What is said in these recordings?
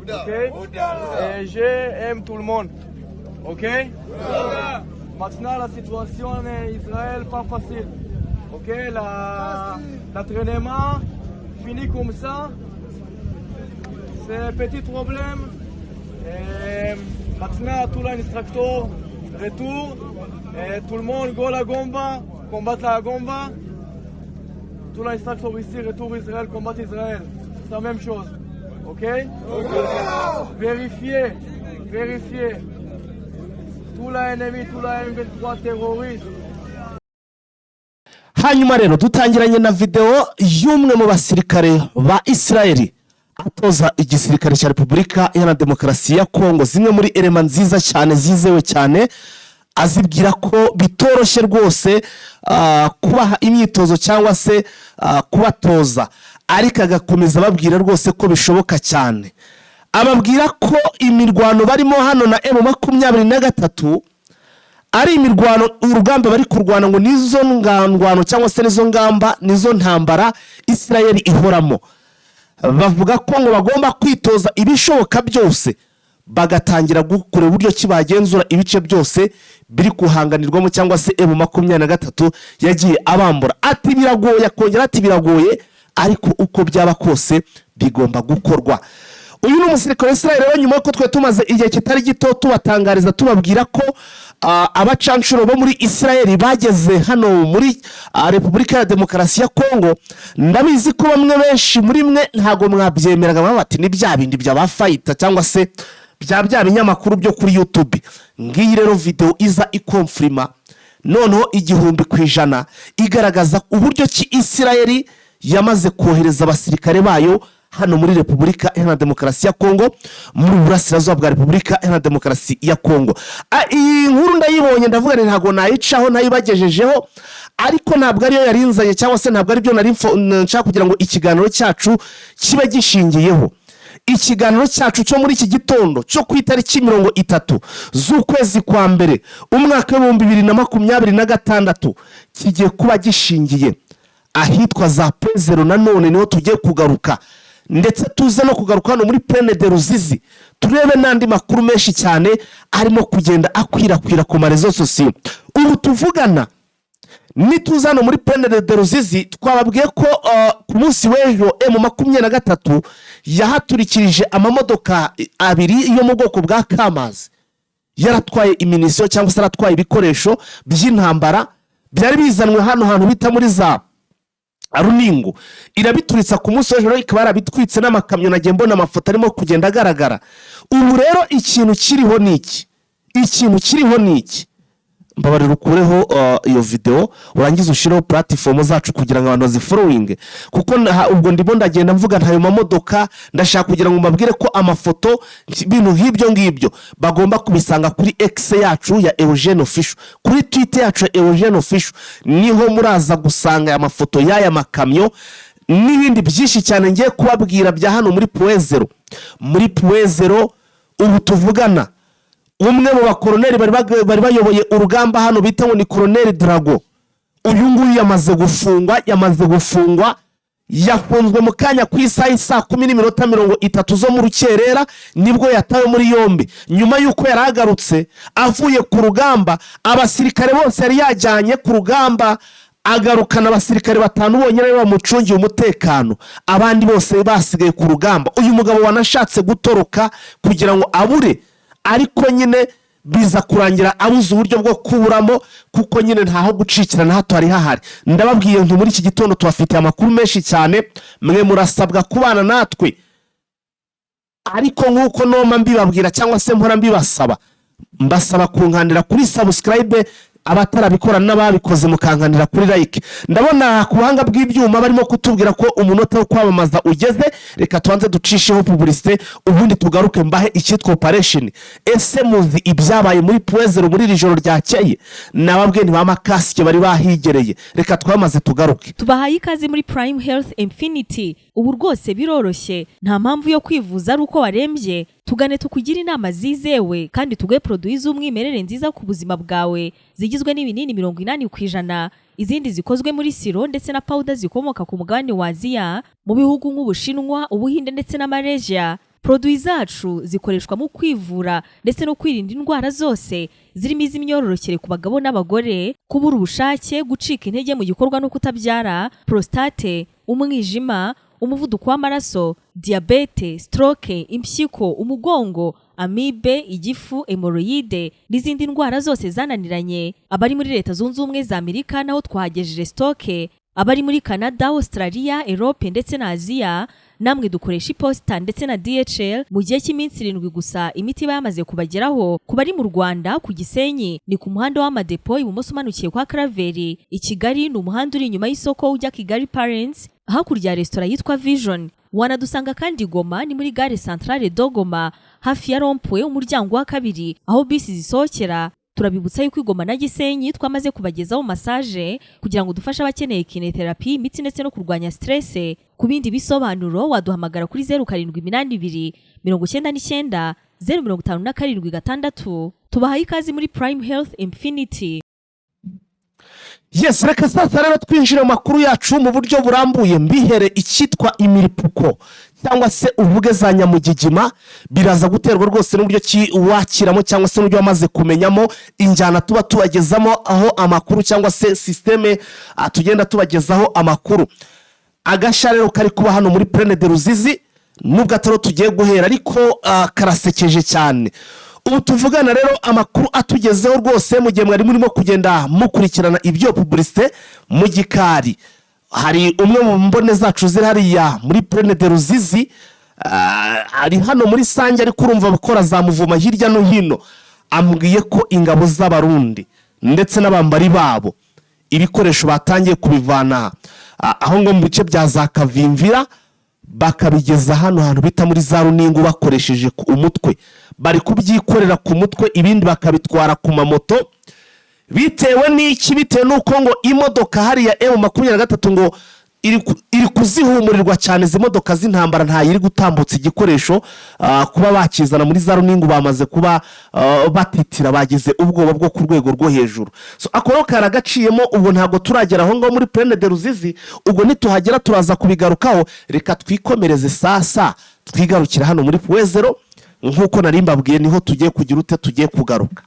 Ok. Et j'aime tout le monde. Ok. Maintenant, la situation en Israël, pas facile. Ok, l'entraînement finit comme ça. C'est un petit problème. Et maintenant, tout l'instructeur retour. Et tout le monde go la Gomba, combattre la Gomba. Tout l'instructeur ici, retour Israël, combattre Israël. C'est la même chose. Ok. Vérifiez, vérifiez. Tout l'ennemi, tout la M23 terroriste. Hanyuma rero dutangiranye na videwo y'umwe mu basirikare ba Isirayeli atoza igisirikare cya Repubulika Iharanira Demokarasi ya Kongo zimwe muri éléments nziza cyane, zizewe cyane, azibwira ko bitoroshye rwose kubaha imyitozo cyangwa se kubatoza, ariko agakomeza ababwira rwose ko bishoboka cyane. Ababwira ko imirwano barimo hano na M23 ari imirwano, urugamba bari kurwana ngo nizo ngandwano cyangwa se nizo ngamba, nizo ntambara Isirayeli ihoramo. Bavuga ko ngo bagomba kwitoza ibishoboka byose, bagatangira kureba uburyo ki bagenzura ibice byose biri guhanganirwamo cyangwa se M23 yagiye abambura. Ati biragoye, akongera ati biragoye, ariko uko byaba kose bigomba gukorwa. Uyu ni umusirikare wa Israel. Rero nyuma y'uko twari tumaze igihe kitari gito tubatangariza, tubabwira ko abacanshuro bo muri Israel bageze hano muri Repubulika ya Demokarasi ya Kongo, ndabizi ko bamwe, benshi muri mwe, ntabwo mwabyemeraga, baba bati ni bya bindi bya fayita cyangwa se bya binyamakuru byo kuri YouTube. Ngiyi rero videwo iza iconfirma noneho 1000%, igaragaza uburyo ki Israel yamaze kohereza abasirikare bayo hano muri Repubulika Iharanira Demokarasi ya Kongo, muri burasirazuba bwa Repubulika Iharanira Demokarasi ya Kongo. Iyi nkuru ndayibonye, ndavuga nti ntabwo nayicaho ntayibagejejeho, ariko ntabwo ariyo yarinzanye cyangwa se ntabwo aribyo nari nshaka kugira ngo ikiganiro cyacu kibe gishingiyeho. Ikiganiro cyacu cyo muri iki gitondo cyo ku itariki 30 z'ukwezi kwa mbere, umwaka w'2026, kigiye kuba gishingiye ahitwa za Point Zéro. Nanone niho tugiye kugaruka, ndetse tuze no kugaruka hano muri Plaine de Ruzizi, turebe n'andi makuru menshi cyane arimo kugenda akwirakwira ku ma réseaux sociaux ubu tuvugana. Nituza hano muri Plaine de Ruzizi, twababwiye ko ku munsi w'ejo M23 yahaturikirije amamodoka abiri yo mu bwoko bwa Kamaz, yaratwaye i munitions cyangwa se aratwaye ibikoresho by'intambara byari bizanwe hano hantu bita muri za Runingo, irabituritsa ku munsi w'ejo. Rero ikaba yarabitwitse n'amakamyo, nagiye mbona amafoto arimo kugenda agaragara. Ubu rero ikintu kiriho ni iki? Ikintu kiriho ni iki? Mbabarira ukureho iyo videwo, urangize ushireho platform zacu kugira ngo abantu bazifollowinge, kuko ubwo ndimo ndagenda mvuga ntayo mamodoka. Ndashaka kugira ngo mbabwire ko amafoto, ibintu nk'ibyo ngibyo, bagomba kubisanga kuri X yacu ya Eugene Official, kuri Twitter yacu ya Eugene Official. Niho muraza gusanga aya mafoto y'aya makamyo n'ibindi byinshi cyane ngiye kubabwira bya hano muri Point Zéro. Muri Point Zéro ubu tuvugana, umwe mu bakoroneri bari bayoboye urugamba hano bita ngo ni Koroneri Drago, uyu nguyu yamaze gufungwa. Yamaze gufungwa, yafunzwe mu kanya ku isaha y'isaa 10:30 zo mu rukerera, nibwo yatawe muri yombi, nyuma y'uko yari agarutse avuye ku rugamba. Abasirikare bose yari yajyanye ku rugamba, agarukana abasirikare batanu bonyine aribo bamucungiye umutekano, abandi bose basigaye ku rugamba. Uyu mugabo wanashatse gutoroka kugira ngo abure, ariko nyine biza kurangira abuze uburyo bwo kuburamo, kuko nyine ntaho gucikira na hato hari hahari. Ndababwiye nti muri iki gitondo tubafitiye amakuru menshi cyane, mwe murasabwa kubana natwe. Ariko nk'uko noma mbibabwira cyangwa se mpora mbibasaba, mbasaba kunkandira kuri subscribe, abatarabikora, n'ababikoze mukankandira kuri like. Ndabona ku buhanga bw'ibyuma barimo kutubwira ko umunota wo kwamamaza ugeze. Reka tubanze ducisheho publicité, ubundi tugaruke mbahe icyitwa operation. Ese muzi ibyabaye muri Point Zéro muri iri joro ryakeye? Nababwiye ntibama kasike bari bahigereye. Reka twamaze tugaruke. Tubahaye ikaze muri Prime Health Infinity. Ubu rwose biroroshye, nta mpamvu yo kwivuza ari uko warembye. Tugane tukugire inama zizewe kandi tuguhe produits z'umwimerere nziza ku buzima bwawe, zigizwe n'ibinini 80%, izindi zikozwe muri sirop ndetse na powder zikomoka ku mugabane wa Aziya, mu bihugu nk'Ubushinwa, Ubuhinde ndetse na Malaysia. Produits zacu zikoreshwa mu kwivura ndetse no kwirinda indwara zose zirimo iz'imyororokere ku bagabo n'abagore, kubura ubushake, gucika intege mu gikorwa no kutabyara, prostate, umwijima, umuvuduko w'amaraso, diyabete, stroke, impyiko, umugongo, amibe, igifu, hémorroïdes n'izindi ndwara zose zananiranye. Abari muri Leta Zunze Ubumwe za Amerika naho twahagejeje stock. Abari muri Canada, Australia, Europe ndetse na Aziya, namwe dukoresha iposita ndetse na DHL. Mu gihe cy'iminsi 7 gusa imiti iba yamaze kubageraho. Ku bari mu Rwanda, ku Gisenyi ni ku muhanda w'Amadepo, ibumoso umanukiye kwa Karaveri. I Kigali ni umuhanda uri inyuma y'isoko ujya Kigali Parents, hakurya ya resitora yitwa Vision. Wanadusanga kandi Goma, ni muri gare Centrale de Goma, hafi ya rond-point, umuryango wa kabiri aho bisi zisohokera. Turabibutsa yuko i Goma na Gisenyi twamaze kubagezaho massage kugira ngo dufashe abakeneye kinésithérapie, imitsi ndetse no kurwanya stress. Ku bindi bisobanuro waduhamagara kuri 0782 990 576. Tubahaye ikaze muri Prime Health Infinity. Yes, reka sasa rero twinjire mu makuru yacu mu buryo burambuye, mbihere icyitwa imiripuko cyangwa se uvuge za nyamugigima. Biraza guterwa rwose n'uburyo ki wakiramo cyangwa se n'uburyo wamaze kumenyamo injyana tuba tubagezamo aho amakuru cyangwa se système tugenda tubagezaho amakuru. Agashya rero kari kuba hano muri Plaine de Ruzizi, nubwo atari tugiye guhera, ariko karasekeje cyane. Ubu tuvugana rero, amakuru atugezeho rwose, mu gihe mwari murimo kugenda mukurikirana ibyo publicité mu gikari, hari umwe mu mbone zacu ziri hariya muri Plaine de Ruzizi, ari hano muri Sange, ariko urumva abakora za muvuma hirya no hino, ambwiye ko ingabo z'Abarundi ndetse n'abambari babo ibikoresho batangiye kubivana aho ngo mu bice bya za Kavimvira, bakabigeza hano hantu bita muri za Runingu bakoresheje umutwe. Bari kubyikorera ku mutwe, ibindi bakabitwara ku mamoto. Bitewe n'iki? Bitewe n'uko ngo imodoka hariya M23 ngo iri kuzihumurirwa cyane. Izi modoka z'intambara ntayiri gutambutsa igikoresho, kuba bakizana muri za Runingu bamaze kuba batitira, bagize ubwoba bwo ku rwego rwo hejuru. So ako rero karagaciyemo. Ubwo ntabwo turagera aho ngaho muri Plaine de Ruzizi, ubwo nituhagera turaza kubigarukaho. Reka twikomereze sasa, twigarukira hano muri Point Zéro. Nk'uko nari mbabwiye, niho tugiye kugira ute, tugiye kugaruka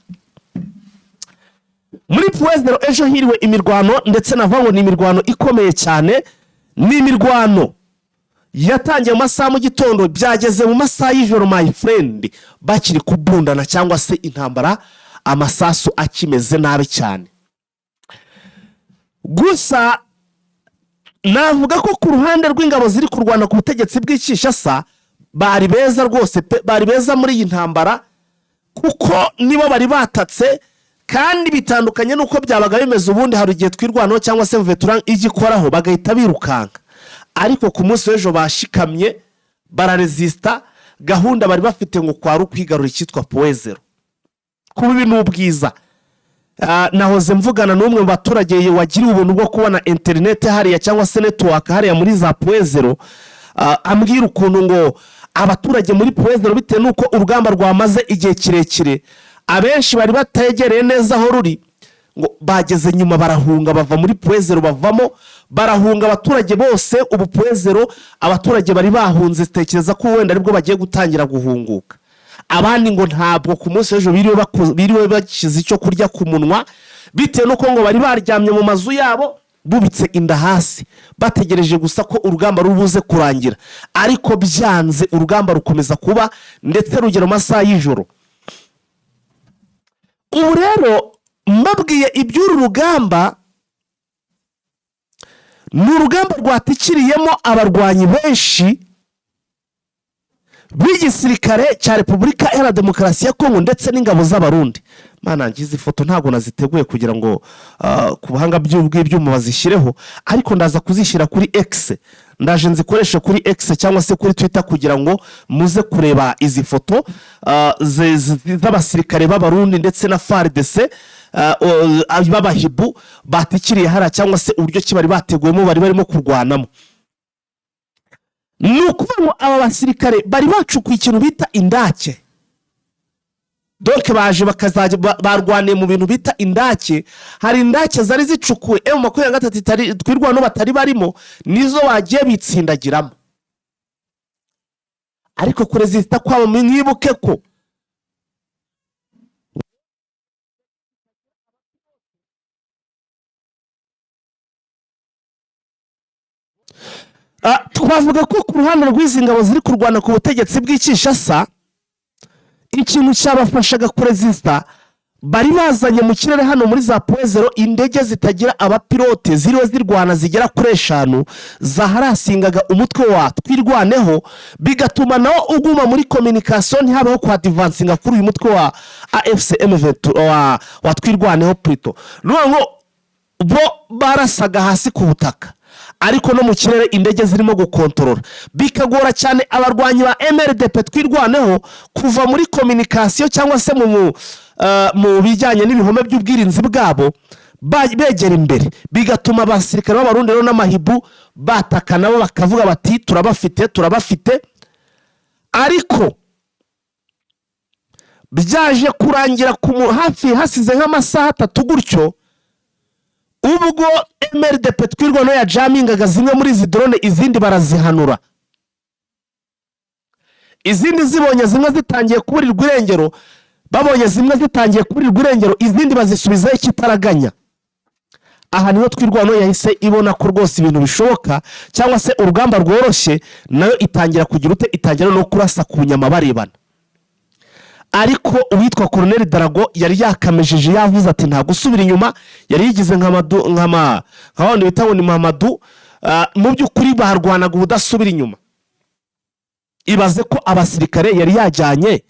muri Point Zéro. Ejo hiriwe imirwano, ndetse navuga ngo ni imirwano ikomeye cyane. Ni imirwano yatangiye mu masaha mu gitondo, byageze mu masaha y'ijoro, my friend, bakiri kubundana cyangwa se intambara, amasasu akimeze nabi cyane. Gusa navuga ko ku ruhande rw'ingabo ziri kurwana ku butegetsi bw'i Kinshasa bari beza rwose pe, bari beza muri iyi ntambara, kuko nibo bari batatse, kandi bitandukanye n'uko byabaga bimeze ubundi. Hari igihe Twirwanaho cyangwa se vetura ijya ikoraho bagahita birukanka, ariko ku munsi w'ejo bashikamye, bararezisita. Gahunda bari bafite ngo kwari ukwigarura icyitwa Point Zéro. Kuba ibi ni ubwiza. Nahoze mvugana n'umwe mu baturage wagiriwe ubuntu bwo kubona interineti hariya cyangwa se network hariya muri za Point Zéro, ambwira ukuntu ngo abaturage muri Point Zéro, bitewe n'uko urugamba rwamaze igihe kirekire, abenshi bari bategereye neza aho ruri, ngo bageze nyuma barahunga, bava muri Point Zéro, bavamo barahunga abaturage bose. Ubu Point Zéro abaturage bari bahunze, tekereza ko wenda aribwo bagiye gutangira guhunguka. Abandi ngo ntabwo ku munsi w'ejo biriwe bashyize icyo kurya ku munwa, bitewe n'uko ngo bari baryamye mu mazu yabo bubitse inda hasi, bategereje gusa ko urugamba rubuze kurangira, ariko byanze, urugamba rukomeza kuba ndetse rugera mu masaha y'ijoro. Ubu rero mbabwiye iby'uru rugamba, ni urugamba rwatikiriyemo abarwanyi benshi b'igisirikare cya Repubulika Iharanira Demokarasi ya Kongo ndetse n'ingabo z'Abarundi. Mana, ngize ifoto ntabwo naziteguye kugira ngo ku buhanga bw'ibyuma bazishyireho, ariko ndaza kuzishyira kuri X. Ndaje nzikoreshe kuri X cyangwa se kuri Twitter kugira ngo muze kureba izi foto z'abasirikare b'Abarundi ndetse na FARDC b'abahibu batikiriye hariya, cyangwa se uburyo ki bari bateguyemo, bari barimo kurwanamo. Ni ukuvuga ngo aba basirikare bari bacukuye ikintu bita indake. Donc baje bakazajya barwaniye mu bintu bita indake. Hari indake zari zicukuwe M23 itari, Twirwano batari barimo, nizo bagiye bitsindagiramo. Ariko kurezisita kwabo, mwibuke ko twavuga ko ku ruhande rw'izi ngabo ziri kurwana ku butegetsi bw'i Kinshasa, ikintu cyabafashaga kurezisita, bari bazanye mu kirere hano muri za Point Zéro indege zitagira abapilote ziriwe zirwana zigera kuri eshanu, zaharasingaga umutwe wa Twirwaneho, bigatuma nawo uguma muri communication, ntihabeho kwadivansinga kuri uyu mutwe wa AFC M23 wa Twirwaneho plutôt. Ni ukuvuga ngo bo barasaga hasi ku butaka, ariko no mu kirere indege zirimo gukontorora, bikagora cyane abarwanyi ba MRDP Twirwaneho kuva muri communication cyangwa se mu bijyanye n'ibihome by'ubwirinzi bwabo begera imbere, bigatuma abasirikare b'Abarundi rero n'amahibu bataka nabo bakavuga bati: "Turabafite, turabafite." Ariko byaje kurangira hafi hasize nk'amasaha 3 gutyo, ubwo MRDP Twirwaneho yajamingaga zimwe muri izi drone, izindi barazihanura. Izindi zibonye zimwe zitangiye kuburirwa irengero, babonye zimwe zitangiye kuburirwa irengero, izindi bazisubizaho ikitaraganya. Aha niho Twirwaneho yahise ibona ko rwose ibintu bishoboka cyangwa se urugamba rworoshye, nayo itangira kugira ute? Itangira no kurasa ku nyama barebana. Ariko uwitwa Koroneli Darago yari yakamejeje, yavuze ati: "Nta gusubira inyuma." Yari yigize nka Madu, nka wandi bita ngo ni Mamadu. Mu by'ukuri barwanaga ubudasubira inyuma. Ibaze ko abasirikare yari yajyanye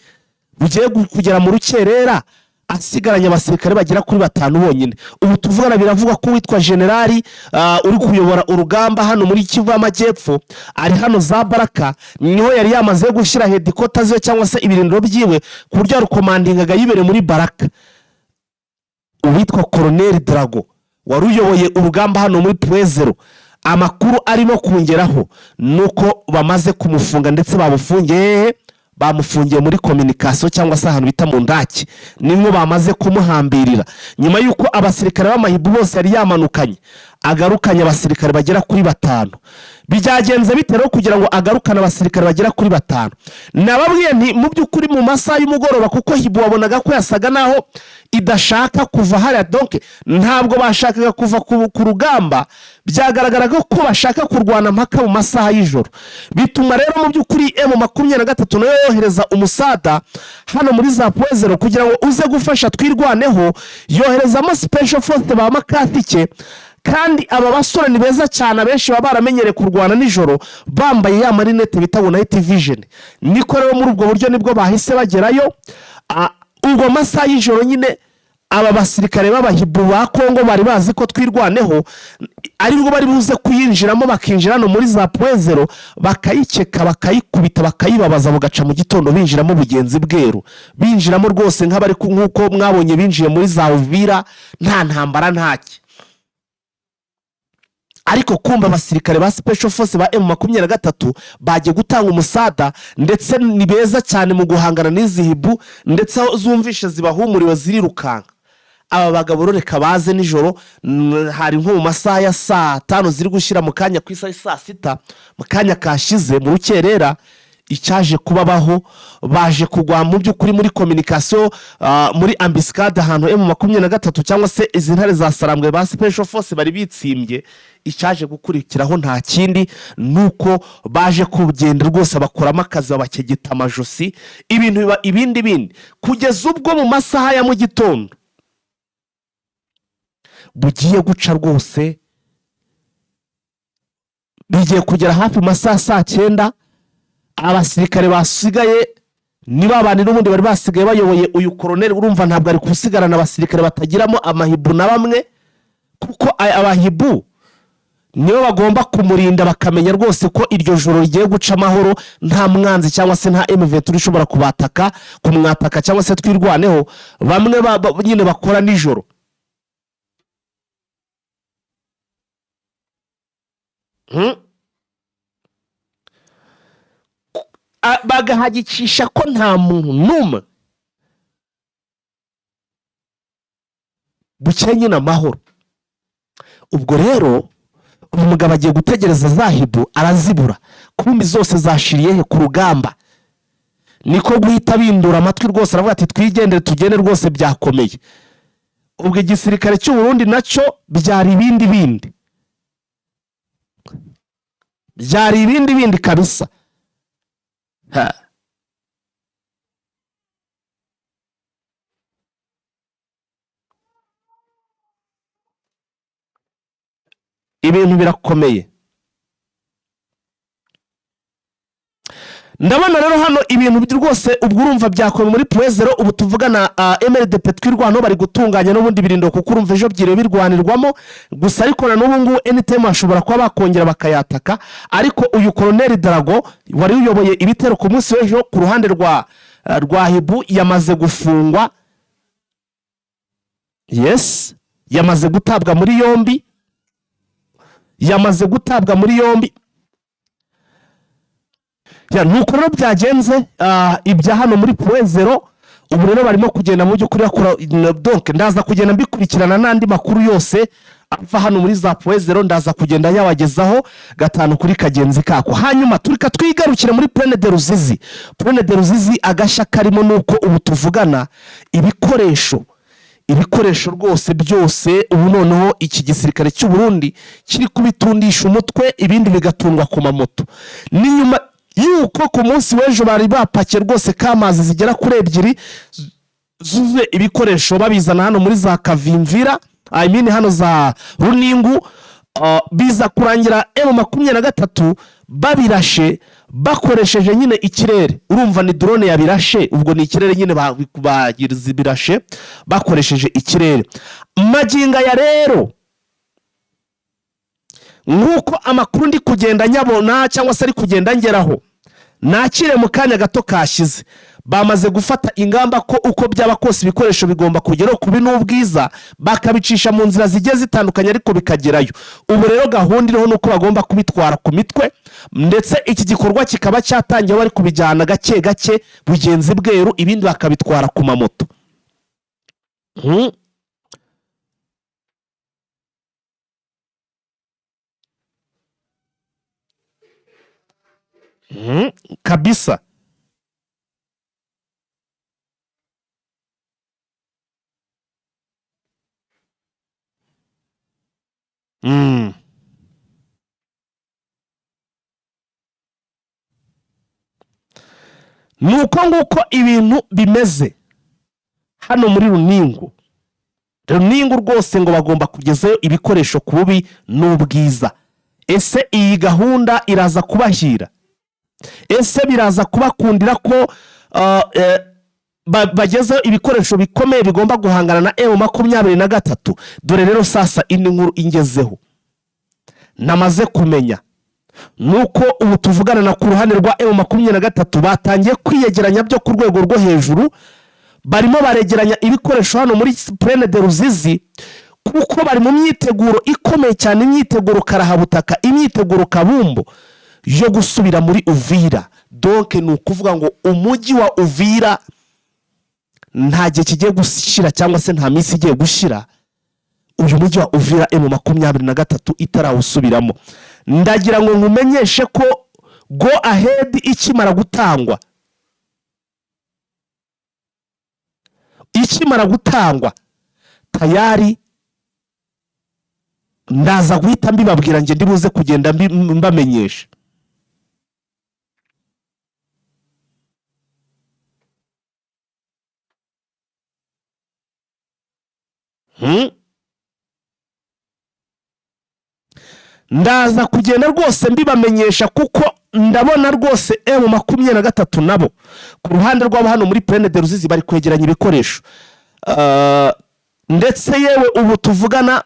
bugiye kugera mu rukerera asigaranye abasirikare bagera kuri batanu bonyine. Ubu tuvugana biravugwa ko uwitwa generali uri kuyobora urugamba hano muri Kivu y'Amajyepfo ari hano za Baraka, niho yari yamaze gushyira headquarter ziwe cyangwa se ibirindiro byiwe, ku buryo yarukomandingaga yibereye muri Baraka. Uwitwa Koroneli Darago wari uyoboye urugamba hano muri Point Zéro, amakuru arimo kungeraho ni uko bamaze kumufunga, ndetse bamufungiye hehe? Bamufungiye muri communication cyangwa se ahantu bita mu ndaki, nimwo bamaze kumuhambirira, nyuma y'uko abasirikare b'amahibu bose yari yamanukanye agarukanye abasirikare bagera kuri batanu. Byagenze bite rero kugira ngo agarukane abasirikare bagera kuri batanu? Nababwiye nti mu by'ukuri mu masaha y'umugoroba, kuko hibu wabonaga ko yasaga naho idashaka kuva hariya, donc ntabwo bashakaga kuva ku rugamba, byagaragaraga ko bashaka kurwana mpaka mu masaha y'ijoro. Bituma rero mu by'ukuri M23 nayo yohereza umusada hano muri za Point Zéro kugira ngo uze gufasha Twirwaneho, yoherezamo special force ba makatike. Kandi aba basore ni beza cyane, abenshi baba baramenyereye kurwana nijoro bambaye ya marinete bita ngo night vision. Niko rero muri ubwo buryo nibwo bahise bagerayo. Ubwo masaha y'ijoro nyine, aba basirikare b'abahibu ba Kongo bari bazi ko Twirwaneho aribwo bari buze kuyinjiramo, bakinjira hano muri za Point Zéro, bakayikeka, bakayikubita, bakayibabaza, bugaca mu gitondo binjiramo bugenzi bweru, binjiramo rwose nk'abari nk'uko mwabonye binjiye muri za Uvira, nta ntambara, ntaki. Ariko kumva abasirikare ba special force ba M23 bagiye gutanga umusada, ndetse ni beza cyane mu guhangana n'izi hibu, ndetse aho zumvishe zibahumuriwe zirirukanka. Aba bagabo rero reka baze nijoro, hari nko mu masaha ya saa 5 ziri gushyira mu kanya ku isaha ya saa 6, mu kanya kashize mu rukerera. Icyaje kubabaho, baje kugwa mu by'ukuri muri communication, muri embuscade, ahantu M23 cyangwa se izi ntare za Sarambwe ba special force bari bitsimbye. Icyaje gukurikiraho nta kindi, ni uko baje kugenda rwose bakoramo akazi, babakegeta amajosi, ibintu biba ibindi bindi, kugeza ubwo mu masaha ya mu gitondo bugiye guca rwose, bigiye kugera hafi mu masaha saa 9, abasirikare basigaye ni babandi n'ubundi bari basigaye bayoboye uyu koroneri. Urumva ntabwo ari gusigarana abasirikare batagiramo amahibu na bamwe, kuko abahibu nibo bagomba kumurinda, bakamenya rwose ko iryo joro rigiye guca amahoro, nta mwanzi cyangwa se nta M23 ishobora kubataka, kumwataka cyangwa se Twirwaneho, bamwe nyine bakora nijoro. Bagahagikisha ko nta muntu n'umwe bukeye nyine amahoro. Ubwo rero uyu mugabo agiye gutegereza za hibu, arazibura. Kumbi zose zashiriye he? Ku rugamba. Niko guhita bindura amatwi rwose, aravuga ati: "Twigendere, tugende rwose, byakomeye." Ubwo igisirikare cy'u Burundi nacyo byari ibindi bindi, byari ibindi bindi kabisa. Ha. Ibintu birakomeye. Ndabona rero hano ibintu rwose, ubwo urumva byakomeye muri Point Zéro. Ubu tuvugana, MRDP Twirwaneho bari gutunganya n'ubundi birindo, kuko urumva ejo byiriwe birwanirwamo gusa. Ariko na n'ubu ngubu anytime bashobora kuba bakongera bakayataka. Ariko uyu Koroneri Darago wari uyoboye ibitero ku munsi w'ejo ku ruhande rwa Hibu yamaze gufungwa. Yes, yamaze gutabwa muri yombi, yamaze gutabwa muri yombi. Ya, nuko rero byagenze. Ibya hano muri Point Zéro, ubu rero barimo kugenda mu by'ukuri bakora. Donc ndaza kugenda mbikurikirana n'andi makuru yose ava hano muri za Point Zéro, ndaza kugenda yabagezaho gatanu kuri kagenzi kako. Hanyuma turika twigarukire muri Plaine de Ruzizi. Plaine de Ruzizi, agashya karimo ni uko ubu tuvugana ibikoresho rwose byose, ubu noneho iki gisirikare cy'u Burundi kiri kubitundisha umutwe, ibindi bigatundwa ku mamoto. Ni nyuma yuko ku munsi w'ejo bari bapakiye rwose kamazi zigera kuri ebyiri zuzuye ibikoresho, babizana hano muri za Kavimvira, I mean hano za Runingu. Biza kurangira M23 babirashe bakoresheje nyine ikirere. Urumva ni drone yabirashe, ubwo ni ikirere nyine, birashe bakoresheje ikirere. Magingo aya rero, nk'uko amakuru ndi kugenda nyabona cyangwa se ari kugenda ngeraho, nakire mu kanya gato kashize, bamaze gufata ingamba ko uko byaba kose ibikoresho bigomba kugeraho kubi n'ubwiza, bakabicisha mu nzira zigiye zitandukanye, ariko bikagerayo. Ubu rero gahunda iriho ni uko bagomba kubitwara ku mitwe, ndetse iki gikorwa kikaba cyatangiye, bari kubijyana gake gake bugenzi bweru, ibindi bakabitwara ku mamoto. Kabisa. Ni uko nguko ibintu bimeze hano muri Runingu. Runingu rwose ngo bagomba kugezayo ibikoresho ku bubi n'ubwiza. Ese iyi gahunda iraza kubahira? Ese biraza kubakundira ko bagezeho ibikoresho bikomeye bigomba guhangana na M23? Dore rero sasa indi nkuru ingezeho namaze kumenya nuko ubu tuvugana na ku ruhande rwa M23 batangiye kwiyegeranya byo ku rwego rwo hejuru. Barimo baregeranya ibikoresho hano muri Plaine de Ruzizi, kuko bari mu myiteguro ikomeye cyane, imyiteguro karahabutaka, imyiteguro kabumbo yo gusubira muri Uvira. Donc ni ukuvuga ngo umujyi wa Uvira nta gihe kigiye gushyira, cyangwa se nta minsi igiye gushyira, uyu mujyi wa Uvira M23 itarawusubiramo. Ndagira ngo nkumenyeshe ko go ahead ikimara gutangwa tayari ndaza guhita mbibabwira, njye ndibuze kugenda mbamenyesha. Ndaza kugenda rwose mbibamenyesha, kuko ndabona rwose M23 nabo ku ruhande rwabo hano muri Plaine de Ruzizi bari kwegeranya ibikoresho. Ndetse yewe ubu tuvugana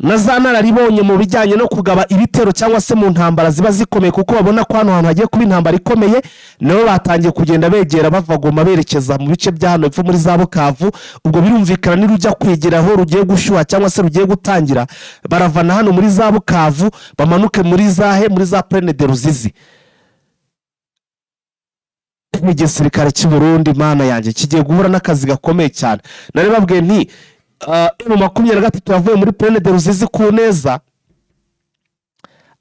na za nararibonye mu bijyanye no kugaba ibitero cyangwa se mu ntambara ziba zikomeye, kuko babona ko hano hantu hagiye kuba intambara ikomeye, nabo batangiye kugenda begera, bava Goma berekeza mu bice bya hano hepfo muri za Bukavu. Ubwo birumvikana, nirujya kwegera aho rugiye gushyuha cyangwa se rugiye gutangira, baravana hano muri za Bukavu bamanuke muri zahe, muri za Plaine de Ruzizi. Igisirikare cy'u Burundi, Mana yanjye, kigiye guhura n'akazi gakomeye cyane. Nari babwiye nti M23 yavuye muri Plaine de Ruzizi ku neza,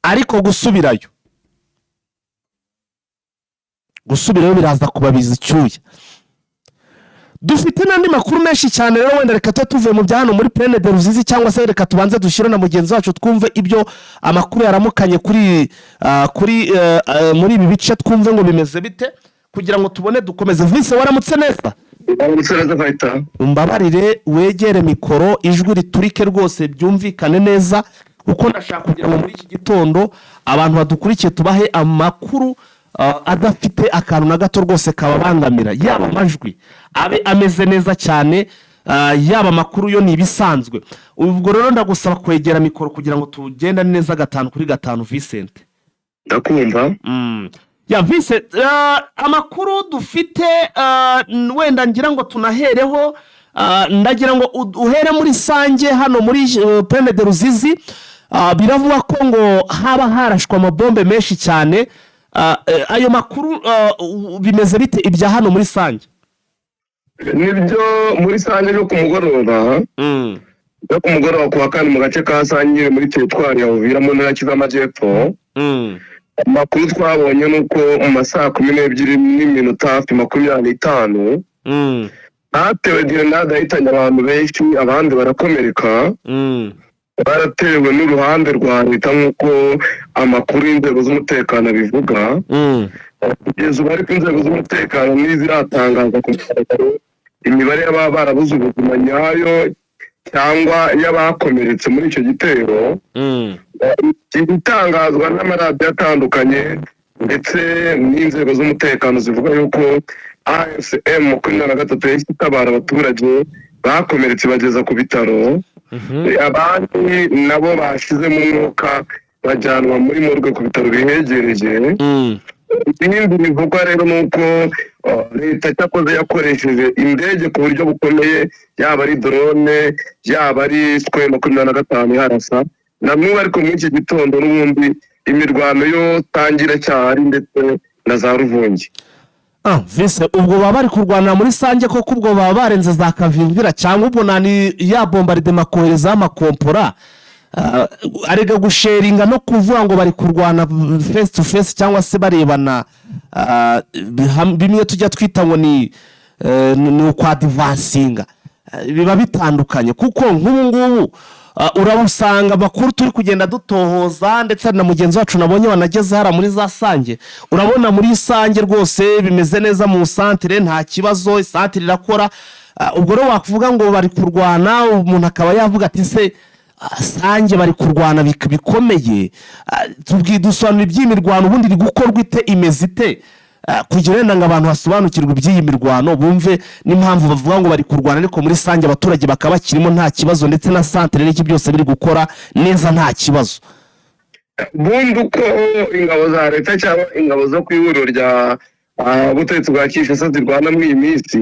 ariko gusubirayo Gusubirayo biraza kubabiza icyuya. Dufite n'andi makuru menshi cyane rero. Wenda reka tube tuvuye mu bya hano muri Plaine de Ruzizi, cyangwa se reka tubanze dushyire na mugenzi wacu, twumve ibyo amakuru yaramukanye kuri muri ibi bice, twumve ngo bimeze bite, kugira ngo tubone dukomeze. Vise, waramutse neza? Waramutse neza, Fayita. Umbabarire wegere mikoro, ijwi riturike rwose, byumvikane neza, kuko ndashaka kugira ngo muri iki gitondo abantu badukurikiye tubahe amakuru adafite akantu na gato rwose kababangamira, yaba amajwi abe ameze neza cyane, yaba amakuru yo ni ibisanzwe. Ubwo rero ndagusaba kwegera mikoro kugira ngo tugendane neza gatanu kuri gatanu, Vincent. Ndakumva. Ya Vincent, amakuru dufite, wenda ngira ngo tunahereho, ndagira ngo uhere muri Sange hano muri Plaine de Ruzizi. Biravuga ko ngo haba harashwe amabombe menshi cyane. Ayo makuru bimeze bite, ibya hano muri Sange? Nibyo, muri Sange yo ku mugoroba, yo ku mugoroba ku wa kane, mu gace ka Sange muri teritwari ya Uvira mu ntara ya Kivu y'Amajyepfo. Amakuru twabonye ni uko mu ma 12:25 hatewe grenade yahitanye abantu benshi, abandi barakomereka. Baratewe n'uruhande rwa leta nk'uko amakuru y'inzego z'umutekano abivuga. Kugeza ubu ariko inzego z'umutekano ntiziratangaza ku mugaragaro imibare y'ababa barabuze ubuzima nyayo cyangwa y'abakomeretse muri icyo gitero. Ibitangazwa n'amaradiyo atandukanye ndetse n'inzego z'umutekano zivuga yuko AFC M 23 yahise itabara abaturage bakomeretse bageza ku bitaro, abandi nabo bashizemo umwuka bajyanwa muri morgue ku bitaro bihegereye. Ibindi bivugwa rero ni uko leta cyakoze yakoresheje indege ku buryo bukomeye, yaba ari drone, yaba ari Sukhoi 25 iharasa na n'ubu. Ariko muri iki gitondo n'ubundi imirwano yo tangira cyahari ndetse na za Ruvungi. Ah, Vise, ubwo baba bari kurwanira muri Sange koko? Ubwo baba barenze za Kavimvira, cyangwa ubwo nani ya bombardement koherezaho amakompora? Arega gusheringa no kuvuga ngo bari kurwana face to face cyangwa se barebana, bimwe tujya twita ngo ni ukwadvancinga, biba bitandukanye, kuko nk'ubu ngubu urabusanga amakuru turi kugenda dutohoza, ndetse na mugenzi wacu nabonye wanageze hariya muri za Sange. Urabona muri Sange rwose bimeze neza, mu santire nta kibazo, isantire irakora. Ubwo rero wakuvuga ngo bari kurwana, umuntu akaba yavuga ati: "Se Sange bari kurwana bikomeye?" Tubwiye, dusobanura iby'iyi mirwano, ubundi iri gukorwa ite, imeze ite, kugira wenda ngo abantu basobanukirwe iby'iyi mirwano, bumve n'impamvu bavuga ngo bari kurwana, ariko muri Sange abaturage bakaba bakirimo nta kibazo, ndetse na santire n'iki byose biri gukora neza nta kibazo. Ubundi uko ingabo za leta cyangwa ingabo zo ku ihuriro rya butegetsi bwa Kinshasa zirwana muri iyi minsi,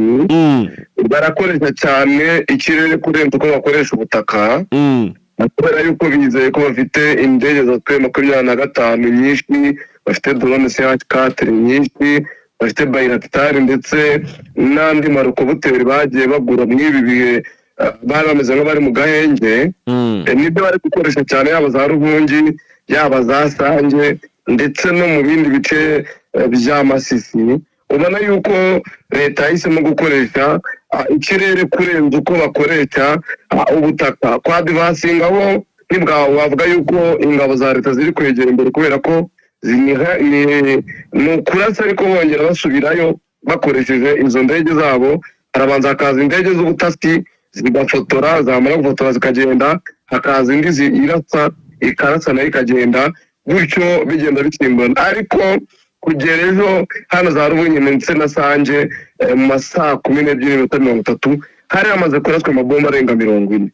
barakoresha cyane ikirere kurenza uko bakoresha ubutaka, kubera yuko bizeye ko bafite indege za Sukhoi 25 nyinshi, bafite drone CH 4 nyinshi, bafite Bayraktar ndetse n'andi marokobuteri bagiye bagura muri ibi bihe bari bameze nk'abari mu gahenge. Nibyo bari gukoresha cyane, yaba za Rubungi, yaba za Sange ndetse no mu bindi bice bya Masisi. Ubona yuko leta yahisemo gukoresha ikirere kurenza uko bakoresha ubutaka. Kwadvancinga bo ntibwa wavuga yuko ingabo za leta ziri kwegera imbere, kubera ko ni ukurasa ariko bongera basubirayo bakoresheje izo ndege zabo. Harabanza hakaza indege z'ubutasi zigafotora, zamara gufotora zikagenda, hakaza indi irasa, ikarasa nayo ikagenda, gutyo bigenda bisimburana. Ariko kugera ejo hano za Rubunyi ndetse na Sange, mu ma 12:30 hari hamaze kuraswa amabomba arenga 40.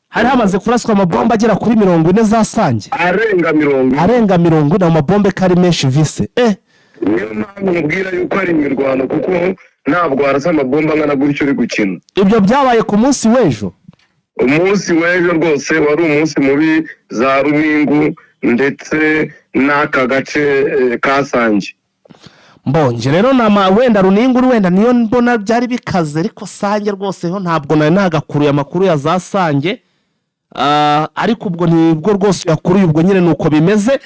Hari hamaze kuraswa amabomba agera kuri 40 za Sange? Arenga 40. Arenga 40. Amabombe ko ari menshi, Vise? Niyo mpamvu mubwira yuko ari imirwano, kuko ntabwo warasa amabomba angana gutyo uri gukina. Ibyo byabaye ku munsi w'ejo? Umunsi w'ejo rwose wari umunsi mubi za Runingu ndetse n'aka gace ka Sange. Mbonye rero nama wenda Runingu wenda niyo mbona byari bikaze, ariko Sange rwose ho ntabwo nari nagakuruye amakuru ya za Sange. Ariko ubwo nibwo rwose uyakuruye, ubwo nyine ni uko bimeze.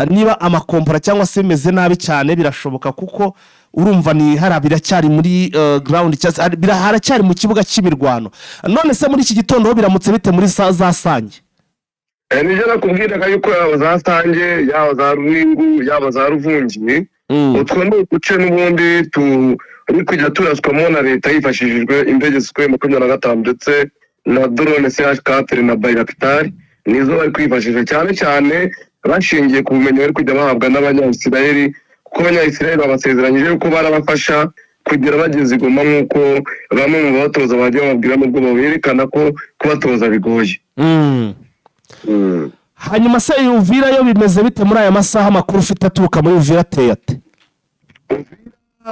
Niba amakompora cyangwa se bimeze nabi cyane, birashoboka, kuko urumva ni hariya biracyari muri ground cyangwa se haracyari mu kibuga cy'imirwano. None se muri iki gitondo ho biramutse bite muri za Sange? Nibyo nakubwiraga yuko yaba za Sange, yaba za Runingu, yaba za Ruvungi, utwo ni uduce n'ubundi turi kujya turaswamo na leta hifashishijwe indege Sukhoi 25 ndetse na drone CH4 na Bayraktar. Nizo bari kwifashisha cyane cyane, bashingiye ku bumenyi bari kujya bahabwa n'Abanyayisiraheli, kuko Abanyayisiraheli babasezeranyije yuko barabafasha kugera bageze i Goma, nk'uko bamwe mu batoza bagiye bababwira, nubwo berekana ko kubatoza bigoye. Hanyuma se Uvira yo bimeze bite muri aya masaha? Amakuru ufite aturuka muri Uvira ateye ate?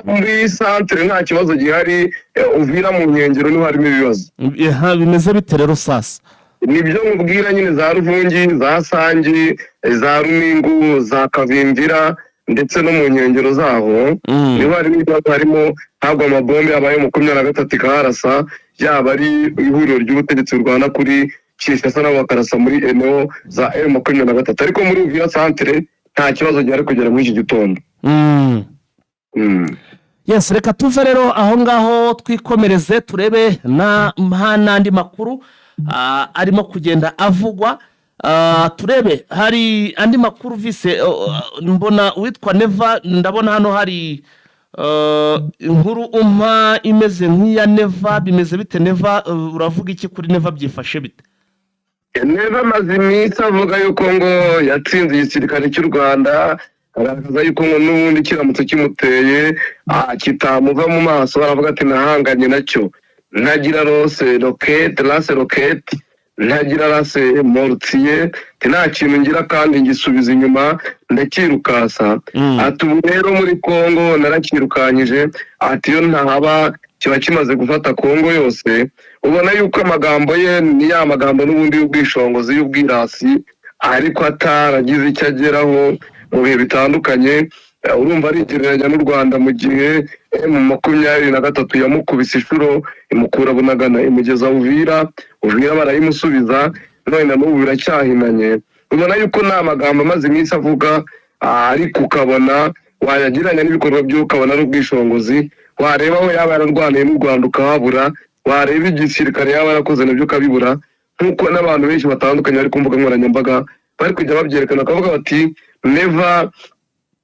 Muri centre nta kibazo gihari. Uvira mu nkengero niho harimo ibibazo. Aha, bimeze bite rero sasa? Nibyo nkubwira nyine, za Ruvungi, za Sangi, za Runingu, za Kavimvira ndetse no mu nkengero zaho niho harimo ibibazo. Harimo hagwa amabombe yabaye 23 ikaharasa, yaba ari ihuriro ry'ubutegetsi rwanda kuri Kinshasa, nabo bakarasa muri eneo za M23. Ariko muri Uvira centre nta kibazo gihari kugera muri iki gitondo. Yes, reka tuve rero aho ngaho twikomereze, turebe n'andi makuru arimo kugenda avugwa. Turebe hari andi makuru vise. Mbona uwitwa Neva, ndabona hano hari inkuru umpa imeze nk'iya Neva. Bimeze bite Neva? Uravuga iki kuri Neva? Byifashe bite? Neva amaze iminsi avuga yuko ngo yatsinze igisirikare cy'u Rwanda, agaragaza yuko ngo n'ubundi kiramutse kimuteye kitamuva mu maso. Aravuga ati: "Nahanganye nacyo ntagira lance roquette, lance roquette, ntagira lance mortier, nta kintu ngira kandi ngisubiza inyuma ndakirukasa." Ati: "Ubu rero muri Kongo narakirukanyije." Ati: "Iyo ntahaba kiba kimaze gufata Kongo yose." Ubona yuko amagambo ye ni ya magambo n'ubundi y'ubwishongozi, y'ubwirasi, ariko ataragize icyo ageraho mu bihe bitandukanye. Urumva arigereranya n'u Rwanda mu gihe M23 yamukubise inshuro, imukura Bunagana imugeza Uvira, Uvira barayimusubiza, none na n'ubu biracyahinanye. Ubona yuko nta magambo amaze iminsi avuga, ariko ukabona wayagereranya n'ibikorwa bye ukabona ari ubwishongozi. Wareba aho yaba yararwaniye n'u Rwanda ukahabura, wareba igisirikare yaba yarakoze nabyo ukabibura, nk'uko n'abantu benshi batandukanye bari ku mbuga nkoranyambaga bari kujya babyerekana, bakavuga bati: "Neva